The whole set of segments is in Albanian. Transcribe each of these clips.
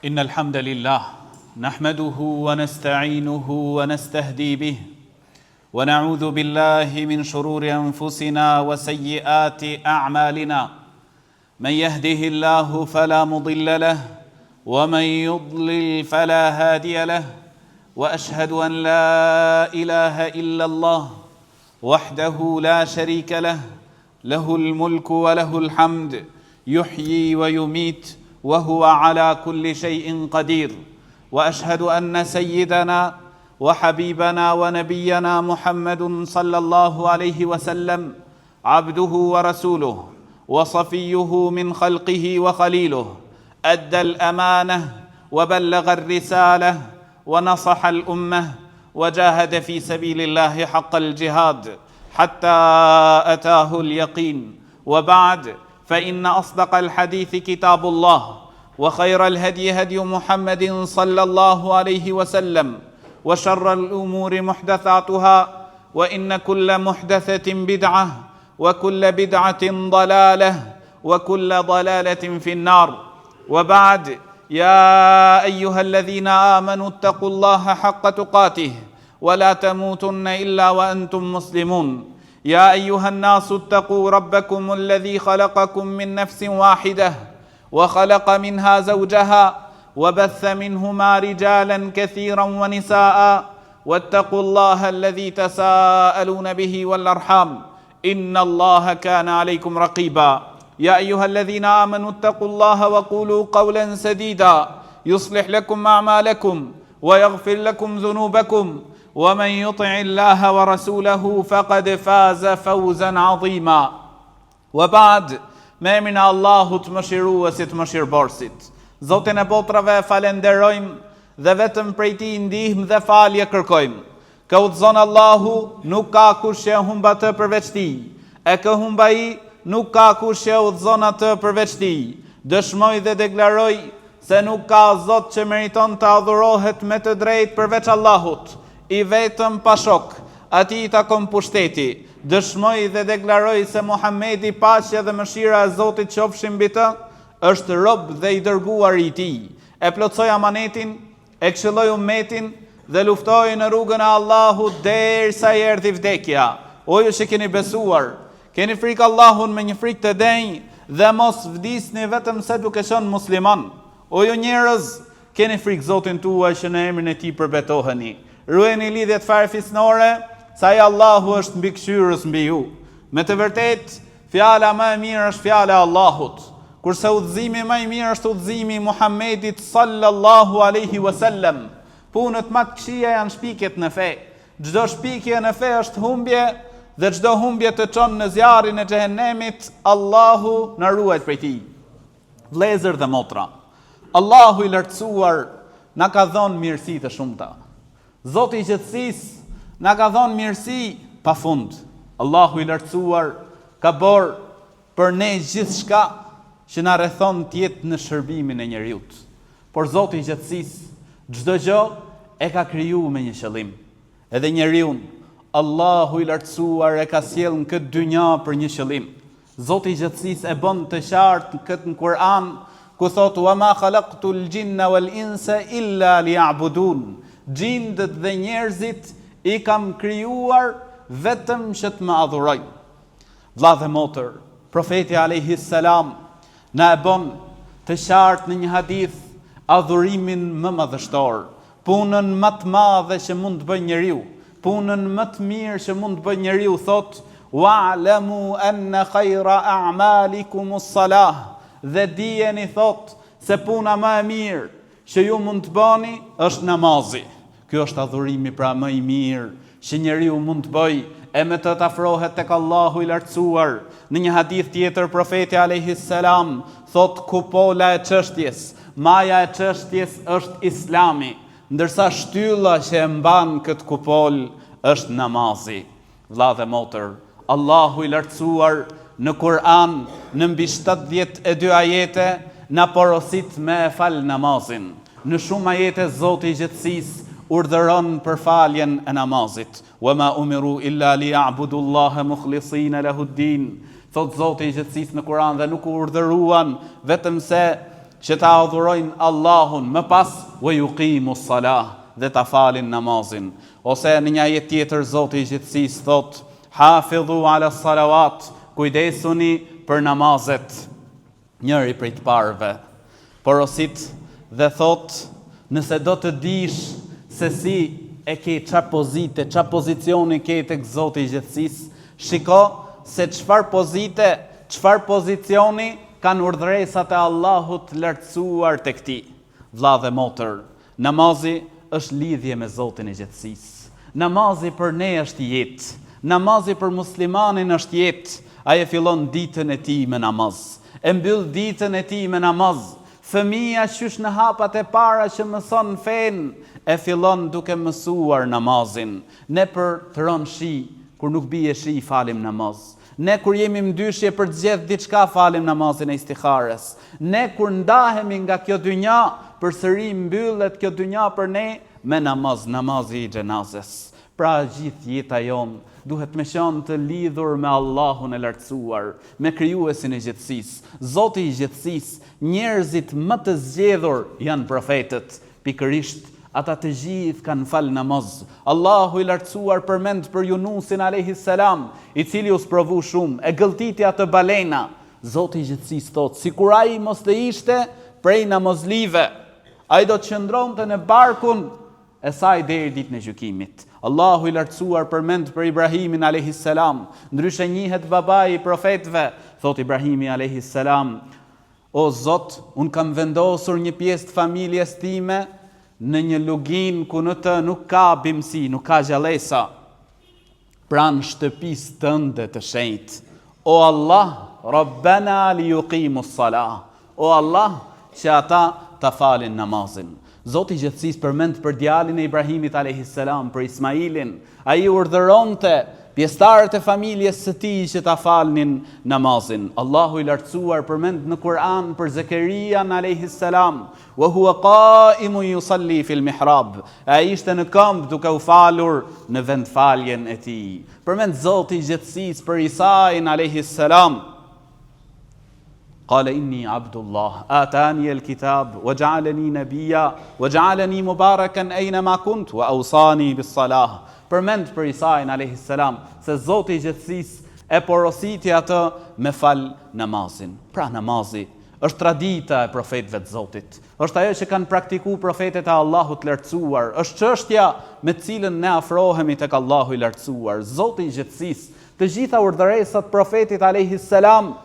إن الحمد لله نحمده ونستعينه ونستهدي به ونعوذ بالله من شرور أنفسنا وسيئات أعمالنا من يهده الله فلا مضل له ومن يضلل فلا هادي له واشهد ان لا اله الا الله وحده لا شريك له له الملك وله الحمد يحيي ويميت وهو على كل شيء قدير واشهد ان سيدنا وحبيبنا ونبينا محمد صلى الله عليه وسلم عبده ورسوله وصفيه من خلقه وخليله ادى الامانه وبلغ الرساله ونصح الامه وجاهد في سبيل الله حق الجهاد حتى اتاه اليقين وبعد فان اصدق الحديث كتاب الله وخير الهدي هدي محمد صلى الله عليه وسلم وشر الامور محدثاتها وان كل محدثه بدعه وكل بدعه ضلاله وكل ضلاله في النار وبعد يا ايها الذين امنوا اتقوا الله حق تقاته ولا تموتن الا وانتم مسلمون يا ايها الناس اتقوا ربكم الذي خلقكم من نفس واحده وخلق منها زوجها وبث منهما رجالا كثيرا ونساء واتقوا الله الذي تساءلون به والارحام ان الله كان عليكم رقيبا يا ايها الذين امنوا اتقوا الله وقولوا قولا سديدا يصلح لكم اعمالكم ويغفر لكم ذنوبكم ومن يطع الله ورسوله فقد فاز فوزا عظيما وبعد Me emrin e Allahut mëshiruesit mëshirëbërësit. Zotin e botrave e falenderojmë dhe vetëm prej tij ndihmë dhe falje kërkojmë. Kë udhëzon Allahu, nuk ka kush që e humb atë përveç tij. E kë humb ai, nuk ka kush që e udhëzon atë përveç tij. Dëshmoj dhe deklaroj se nuk ka Zot që meriton të adhurohet me të drejtë përveç Allahut, i vetëm pa shok, Atij i takon pushteti. Dëshmoj dhe deklaroj se Muhamedi, paqja dhe mëshira e Zotit qofshin mbi të, është rob dhe i dërguari i Tij. E plotësoi amanetin, e këshilloi ummetin dhe luftoi në rrugën e Allahut derisa i erdhi vdekja. O ju që keni besuar, keni frikë Allahun me një frikë të denjë dhe mos vdisni vetëm se duke qenë musliman. O ju njerëz, keni frikë Zotin tuaj që në emrin e Tij përbetoheni. Ruajeni lidhjet farefisnore, se ai Allahu është mbikëqyrës mbi ju. Me të vërtetë, Fjala më e mirë është fjala e Allahut, kurse udhëzimi më i mirë është udhëzimi i Muhammedit sallallahu alaihi wasallam. Punët më të këqija janë shpikjet në fe. Çdo shpikje në fe është humbje dhe çdo humbje të çon në zjarrin e xhehenemit, Allahu na ruajt prej tij. Vëllezër dhe motra, Allahu i lartësuar na ka dhënë mirësi të shumta. Zoti i gjithësisë na ka dhënë mirësi pa fund. Allahu i lartësuar ka bërë për ne gjithçka që na rrethon të jetë në shërbimin e njeriut. Por Zoti i gjithësisë çdo gjë e ka kriju me një qëllim. Edhe njeriun, Allahu i lartësuar e ka sjellë në këtë dynja për një qëllim. Zoti i gjithësisë e bën të qartë këtë në Kur'an, ku thotë wa ma khalaqtul jinna wal insa illa liya'budun. Xhindët dhe njerëzit i kam krijuar vetëm që të më adhurojnë. Vlla dhe motër, profeti alejhi selam na e bën të qartë në një hadith adhurimin më madhështor, Punën më të madhe që mund të bëjë njeriu, punën më të mirë që mund të bëjë njeriu thotë wa'lamu anna khayra a'malikum as-salah dhe dijeni thotë se puna më e mirë që ju mund të bëni është namazi. Ky është adhurimi pra më i mirë që njeriu mund të bëjë e me të të afrohet tek Allahu i Lartësuar. Në një hadith tjetër Profeti alejhi selam thotë kupola e çështjes, maja e çështjes është Islami, ndërsa shtylla që e mban këtë kupolë është namazi. Vëlla dhe motër, Allahu i Lartësuar në Kur'an në mbi 72 ajete na porosit me e fal namazin. Në shumë ajete Zoti i Gjithësisë urdhëron për faljen e namazit. Wa ma umiru illa liya'budu Allaha mukhlisina lahu ad-din. Thotë Zoti i Gjithësisë në Kur'an dhe nuk u urdhëruan vetëm se që ta adhurojnë Allahun, më pas wa yuqimu salah dhe ta falin namazin. Ose në një ajet tjetër Zoti i Gjithësisë thotë Hafidhu ala salawat, kujdesuni për namazet. Njëri prej të parëve porosit dhe thotë, nëse do të dish se si e ke ça pozite, ça pozicioni ke tek Zoti i Gjithësisë, shiko se çfarë pozite, çfarë pozicioni kanë urdhëresat e Allahut të Lartësuar tek ti. Vlla dhe motër, namazi është lidhje me Zotin e Gjithësisë. Namazi për ne është jetë. Namazi për muslimanin është jetë. Ai e fillon ditën e tij me namaz. E mbyll ditën e tij me namaz. Fëmija qysh në hapat e para që mëson fenë, e fillon duke mësuar namazin. Ne për të rënë shi, kur nuk bie shi falim namaz. Ne kur jemi mëdyshje për të zgjedh diçka falim namazin e istihares. Ne kur ndahemi nga kjo dynja, përsëri mbyllet kjo dynja për ne me namaz, namazi i xhenazes. Pra gjithë jeta jonë duhet me qenë të lidhur me Allahun e Lartësuar, me Krijuesin e gjithësisë. Zoti i gjithësisë, njerëzit më të zgjedhur janë profetët. Pikërisht ata të gjithë kanë falë namaz. Allahu i Lartësuar përmend për Junusin alejhi selam, i cili u sprovu shumë, e gëlltiti atë balena. Zoti i Gjithësisë thotë, sikur ai mos të ishte prej namazlive, ai do të qëndronte në barkun e saj deri ditën e gjykimit. Allahu i Lartësuar përmend për Ibrahimin alejhi selam, ndryshe njihet babai i profetëve, thotë Ibrahimi alejhi selam, O Zot, unë kam vendosur një pjesë të familjes time në një luginë ku në të nuk ka bimësi, nuk ka gjallesa, pranë shtëpisë tënde të shenjtë. O Allah, Rabbena li yuqimu salah. O Allah, që ata ta falin namazin. Zoti i Gjithësisë përmend për djalin e Ibrahimit alejhi selam, për Ismailin, ai urdhëronte pjesëtarët e familjes së tij që ta falnin namazin. Allahu i Lartësuar përmend në Kur'an për Zekerian alejhi selam, "Wa huwa qa'imun yusalli fil mihrab." E ai ishte në këmbë duke u falur në vendfaljen e tij. Përmend Zoti i Gjithësisë për Isain alejhi selam, Kale inni Abdullah, atani el kitab, wa ja'alani nabija, wa ja'alani mubarakan ejna ma kunt, wa ausani bis salah. Përmend për Isain alayhis salam se Zoti i gjithësisë e porositi atë me fal namazin. Pra namazi është tradita e profetëve të Zotit. Është ajo që kanë praktiku profetët e Allahut të Lartësuar. Është çështja me të cilën ne afrohemi tek Allahu i Lartësuar. Zoti i gjithësisë Të gjitha urdhëresat profetit alejhi selam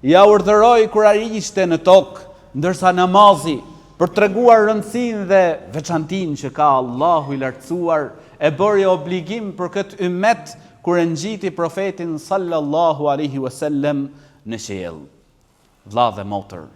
ia urdhëroi kur ai ishte në tokë, ndërsa namazi, për të treguar rëndësinë dhe veçantinë që ka Allahu i Lartësuar, e bëri obligim për këtë ymmet kur e ngjiti profetin sallallahu alejhi wasallam në qiell. Vlla dhe motër,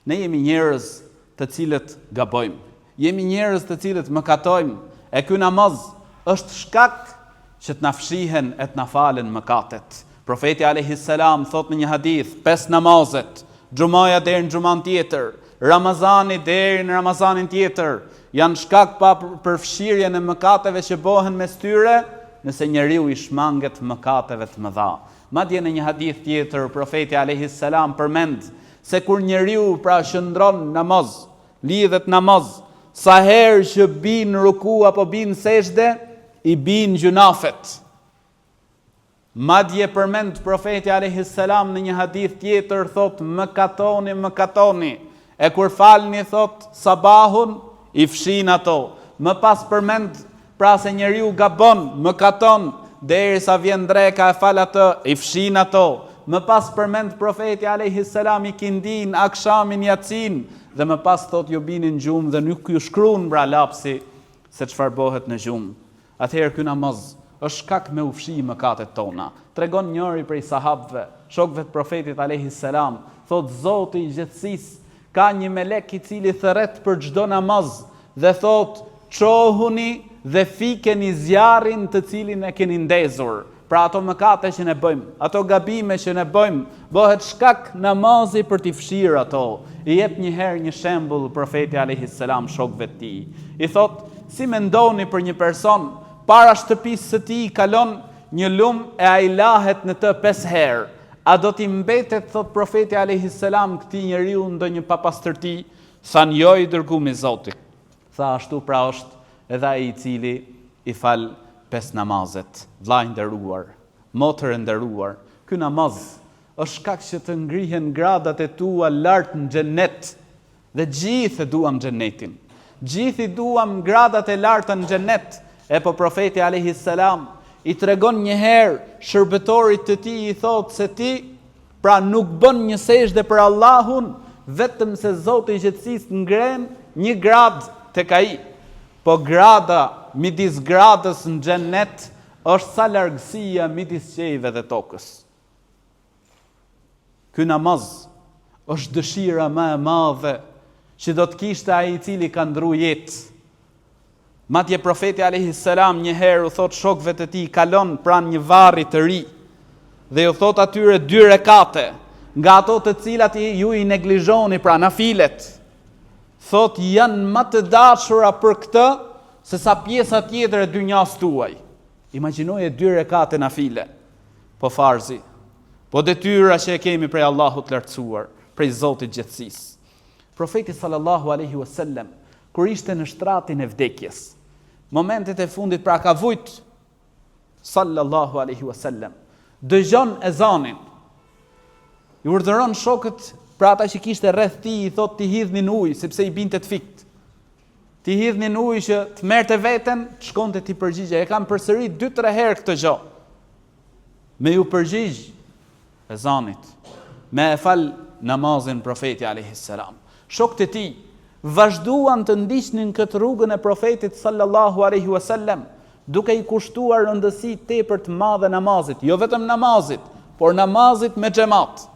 Ne jemi njerëz të cilët gabojmë. Jemi njerëz të cilët mëkatojmë, e ky namaz është shkak që të na fshihen e të na falen mëkatet. Profeti alejhi selam thotë në një hadith, pesë namazet, xhumaja deri në xhuman tjetër, Ramazani deri në Ramazanin tjetër, janë shkak pa për fshirjen e mëkateve që bëhen mes tyre, nëse njeriu i shmanget mëkateve të mëdha. Madje në një hadith tjetër, profeti alejhi selam përmend Se kur njeriu pra qëndron namaz, lidhet namaz, sa herë që bin ruku apo bin sexhde, i bin gjynafet. Madje përmend profeti alejhi selam në një hadith tjetër thotë mëkatoni, mëkatoni. E kur falni thotë sabahun i fshin ato. Më pas përmend Pra se njeriu gabon, mëkaton, derisa vjen dreka e fal atë, i fshin ato. Më pas përmend Profeti alejhi selam ikindinë, akshamin, jacinë, dhe më pas thotë ju bini në gjumë dhe nuk ju shkruan pra lapsi se çfarë bëhet në gjumë. Atëherë ky namaz është shkak me u fshi mëkatet tona. Tregon njëri prej sahabëve, shokëve të Profetit alejhi selam, thotë Zoti i gjithësisë Ka një melek i cili thërret për çdo namaz dhe thotë, Çohuni dhe fikeni zjarrin të cilin e keni ndezur. Pra ato mëkate që ne bëjmë, ato gabime që ne bëjmë, bëhet shkak namazi për t'i fshirë ato. I jep një herë një shembull Profeti alejhi selam shokëve të tij. I thotë, si mendoni për një person, para shtëpisë së tij kalon një lumë e ai lahet në të pesë herë. A do t'i mbetet, thotë profeti alejhi selam, këtij njeriu ndonjë papastërti? Thanë, jo i dërgumi i Zotit. Tha, ashtu pra është edhe ai i cili i fal pesë namazet. Vlla i nderuar, motër e nderuar, ky namaz është shkak që të ngrihen gradat e tua lart në xhennet. Dhe gjithë e duam xhennetin. Gjithë i duam gradat e larta në xhennet. E po profeti alejhi selam i tregon një herë shërbëtorit të tij i thotë se ti pra nuk bën një sexhde për Allahun vetëm se Zoti i gjithësisë të ngren një gradë tek ai. Po grada midis gradës në xhennet është sa largësia midis qiejve dhe tokës. Ky namaz është dëshira më e madhe që do të kishte ai i cili ka ndru jetë. Madje profeti alejhi selam një herë u thotë shokëve të tij kalon pranë një varri të ri dhe ju thotë atyre dy rekate nga ato të cilat i, ju i neglizhoni pra nafilet. Thotë janë më të dashura për këtë se sa pjesa tjetër e dynjasë tuaj. Imagjinoje dy rekate nafile. Po farzi, po detyra që e kemi prej Allahut të lartësuar, prej Zotit gjithësisë. Profeti sallallahu alaihi wasallam kur ishte në shtratin e vdekjes, momentet e fundit pra ka vujt sallallahu alaihi wasallam, dëgjon ezanin. I urdhëron shokët, pra ata që kishte rreth tij, i thotë t'i hidhnin ujë sepse i binte të fikt. T'i hidhnin ujë që të merrte veten, të shkonte t'i përgjigjej. E kam përsërit 2-3 herë këtë gjë. Me ju përgjigj ezanit, me e fal namazin profeti alejhi selam. Shokët e tij vazhduan të ndiqnin këtë rrugën e profetit sallallahu alaihi wasallam, duke i kushtuar rëndësi tepër të madhe namazit, jo vetëm namazit, por namazit me xhemat.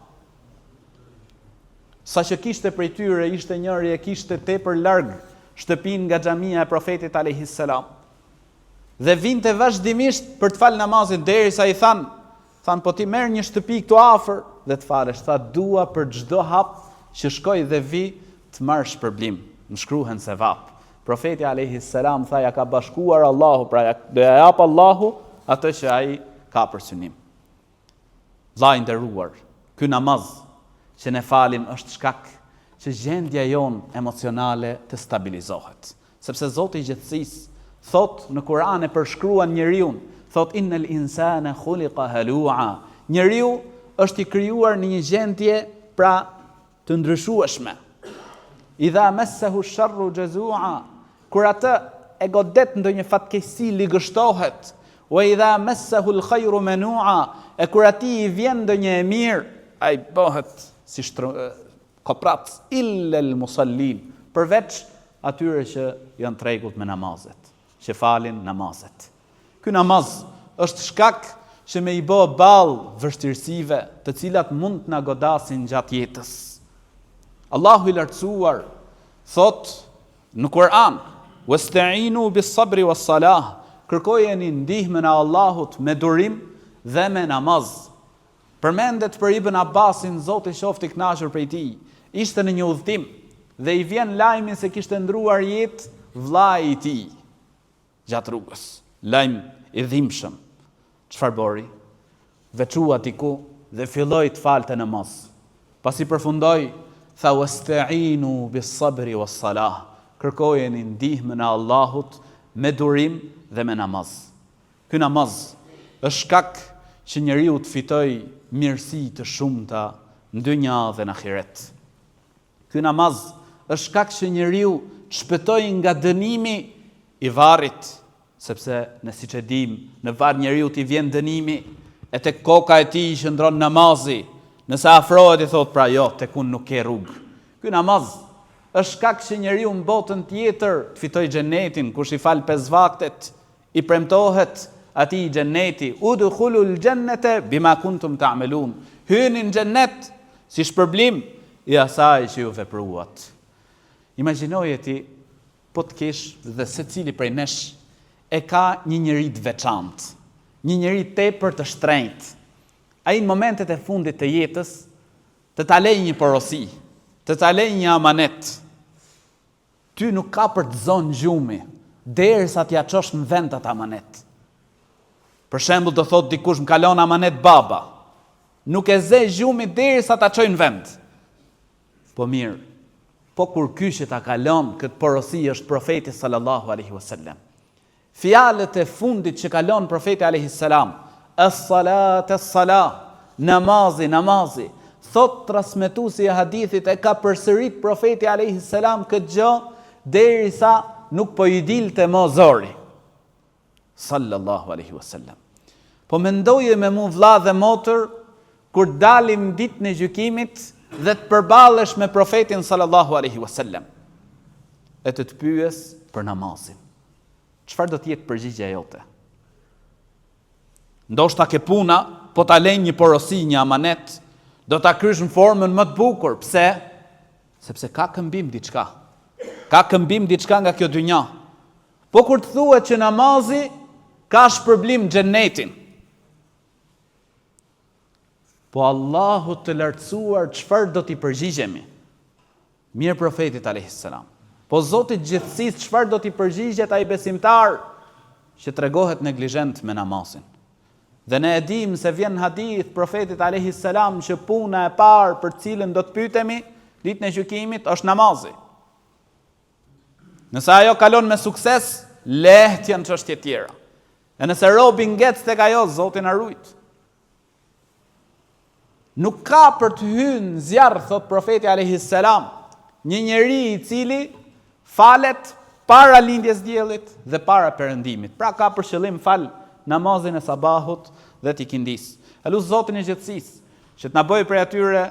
Sa që kishte prej tyre, ishte njëri e kishte tepër larg shtëpinë nga xhamia e profetit alejhi selam. Dhe vinte vazhdimisht për të falë namazin derisa i thanë, thanë po ti merr një shtëpi këtu afër dhe të falesh, tha dua për çdo hap që shkoj dhe vi të marr shpërblim, më shkruhen sevap. Profeti alejhi selam tha ja ka bashkuar Allahu, pra ja, do ja jap Allahu atë që ai ka për synim. Vlla i nderuar, ky namaz që ne falim është shkak që gjendja jonë emocionale të stabilizohet. Sepse Zoti i gjithësisë thotë në Kur'an e përshkruan njeriun, thotë innel insane khuliqa halua. Njeriu është i krijuar në një gjendje pra të ndryshueshme. Idha messehu sharru jazua, kur atë e godet ndonjë fatkeqësi ligështohet. Wa idha messehu al-khayru manua, e kur atij i vjen ndonjë e mirë, ai bëhet si shtr... koprac illa al-musallin, përveç atyre që janë të rregullt me namazet, që falin namazet. Ky namaz është shkak që me i bo ballë vështirësive të cilat mund të na godasin gjatë jetës. Allahu i lartësuar thotë në Kur'an: "Wasta'inu bis-sabri was-salah", kërkojeni ndihmën e Allahut me durim dhe me namaz. Përmendet për Ibn Abbasin, Zoti qoftë i kënaqur prej tij, ishte në një udhëtim dhe i vjen lajmi se kishte ndruar jetë vëllai i tij. Gjatë rrugës. Lajm i dhimbshëm. Çfarë bëri? Veçua diku dhe filloi të falte namaz. Pasi përfundoi, tha wasta'inu bis-sabri was-salah, kërkojeni ndihmën e Allahut me durim dhe me namaz. Ky namaz është shkak që njeriu të fitojë mirësi të shumta në dynja dhe në ahiret. Ky namaz është shkak që njeriu të shpëtojë nga dënimi i varrit, sepse ne siç e dimë, në varr njeriut i vjen dënimi, e tek koka e tij qëndron namazi. Nëse afrohet i thotë pra jo, tek unë nuk ke rrugë. Ky namaz është shkak që njeriu në botën tjetër të fitojë xhenetin, kush i fal pesë vaktet, I premtohet atij xheneti, Udkhulul xhennete bima kuntum ta'melun. Hyni në xhennet si shpërblim i asaj që ju vepruat. Imagjinoje ti po të kesh dhe secili prej nesh e ka një njeri të veçantë, një njeri tepër të shtrenjtë. Ai në momentet e fundit të jetës të ta lejë një porosi, të ta lejë një amanet. Ty nuk ka për të zonë gjumi, derisa t'ia çosh në vend atë amanet. Për shembull do thotë dikush më ka lënë amanet baba. Nuk e zë gjumi derisa ta çojë në vend. Po mirë, po kur ky që ta ka lënë këtë porosi është profeti sallallahu alaihi wasallam. Fjalët e fundit që ka lënë profeti alaihi salam, es-salat es-salah, namazi, namazi, thotë transmetuesi i hadithit e ka përsërit profeti alaihi salam këtë gjë derisa nuk po i dilte më zori. Sallallahu alaihi wasallam. Po mendoje me mu vlla dhe motër kur dalim ditën e gjykimit dhe të përballesh me profetin sallallahu alaihi wasallam. E të të pyes për namazin. Çfarë do të jetë përgjigja jote? Ndoshta ke puna, po ta lejnë një porosi, një amanet, do ta krysh në formën më të bukur. Pse? Sepse ka këmbim diçka. Ka këmbim diçka nga kjo dynja. Po kur të thuhet që namazi ka shpërblim xhennetin. Po Allahut të lartësuar çfarë do t'i përgjigjemi? Mirë profetit alejhi selam. Po Zotit gjithësisë çfarë do t'i përgjigjet ai besimtar që tregohet neglizhent me namazin? Dhe ne e dimë se vjen në hadith profetit alejhi selam që puna e parë për të cilën do të pyetemi ditën e gjykimit është namazi. Nëse ajo kalon me sukses, lehtë janë çështjet tjera. E nëse robi ngec tek ajo, Zoti na rujt. Nuk ka për të hyrë në zjarr, thot profeti alejhi selam, një njeri i cili falet para lindjes diellit dhe para perëndimit. Pra ka për qëllim fal namazin e sabahut dhe të ikindisë. E lus Zotin e gjithësisë që të na bëjë prej atyre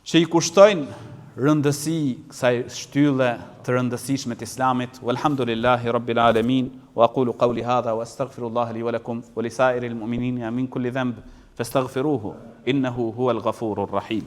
që i kushtojnë rëndësi kësaj shtylle të rëndësishme të Islamit. Walhamdulillahi rabbil alamin wa aqulu qawli hadha wa astaghfirullaha li wa lakum wa li sa'iril mu'minina min kulli dhanb fastaghfiruhu innahu huwal ghafurur rahim.